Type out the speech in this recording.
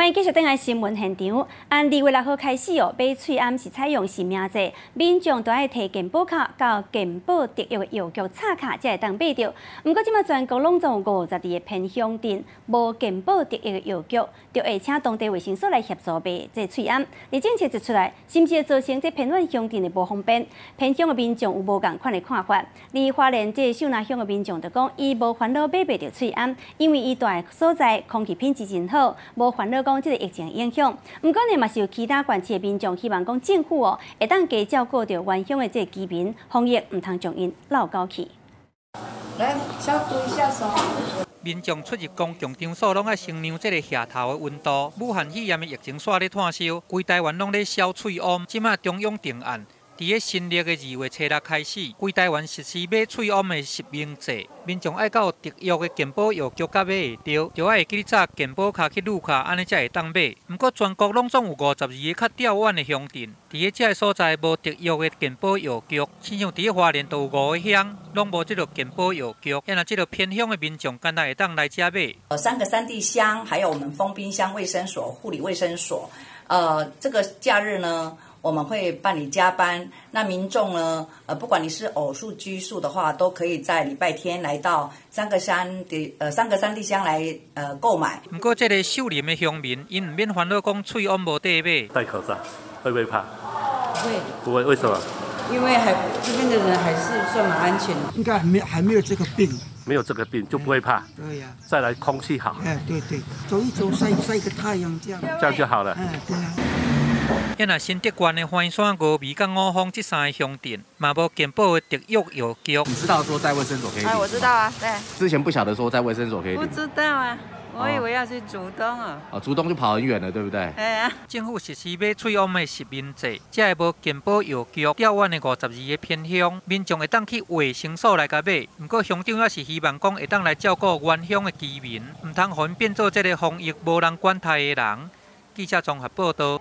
歡迎繼續轉來新聞現場。按2月6號開始哦，買喙罨是採用實名制，民眾都愛提健保卡到健保特約的藥局插卡，才會當買著。毋過這馬全國攏總有52個偏鄉鎮無健保特約的藥局，就會請當地衛生所來協助賣這喙罨。而政策一出來，是毋是會造成這偏遠鄉鎮的無方便？偏鄉的民眾有無仝款的看法。而花蓮這秀林鄉的民眾就講，伊無煩惱買袂著喙罨，因為伊住的所在空氣品質真好，無煩惱講這個疫情的影響。毋過呢，嘛是有其他縣市的民眾希望講政府哦，會當加照顧著原鄉的這個居民，防疫毋通將𪜶落狗去。來消毒一下手。民眾出入公共場所，攏愛先量這個額頭的溫度。武漢肺炎的疫情煞咧湠燒，規台灣攏咧消喙罨。這馬中央定案，佇咧新曆的2月初6開始，規台灣實施買喙罨的實名制。民眾愛到特約的健保藥局才買會著，就愛會記得插健保卡去擼卡，按呢才會當買。毋過全國攏總有52個較吊遠的鄉鎮，佇咧這个所在無特約的健保藥局，親像佇咧花蓮就有五個鄉，攏無這个健保藥局，啊若這个偏鄉的民眾，敢若會當來遮買。三個山地鄉，還有我們豐濱鄉衛生所、護理衛生所，這個假日呢，我們會辦理加班，那民眾呢，不管你是偶數奇數的話，都可以在禮拜天來到三個山地鄉來購買。毋過，這个秀林的鄉民，𪜶毋免煩惱講喙罨無得買。戴口罩會不會怕？會。不會，為什麼？因為還這邊的人還是算蠻安全的。應該還沒有這個病。沒有這個病就不會怕。對呀。再來空氣好。哎，對對，走一走曬曬個太陽這樣。這樣就好了。哎，對啊。啊若新竹縣的歡山、峨眉佮五峰這三個鄉鎮，嘛無健保的特約藥局。你知道說在衛生所可以？哎，我知道啊，對。之前不曉得說在衛生所可以。不知道啊，我以為要去竹東啊。哦，竹東就跑很遠了，對不對？對啊。政府實施買喙罨的實名制，才會無健保藥局吊遠的52個偏鄉，民眾會當去衛生所來共買。毋過鄉長也是希望講會當來照顧原鄉的居民，毋通予𪜶變做這个防疫無人管待的人。記者綜合報道。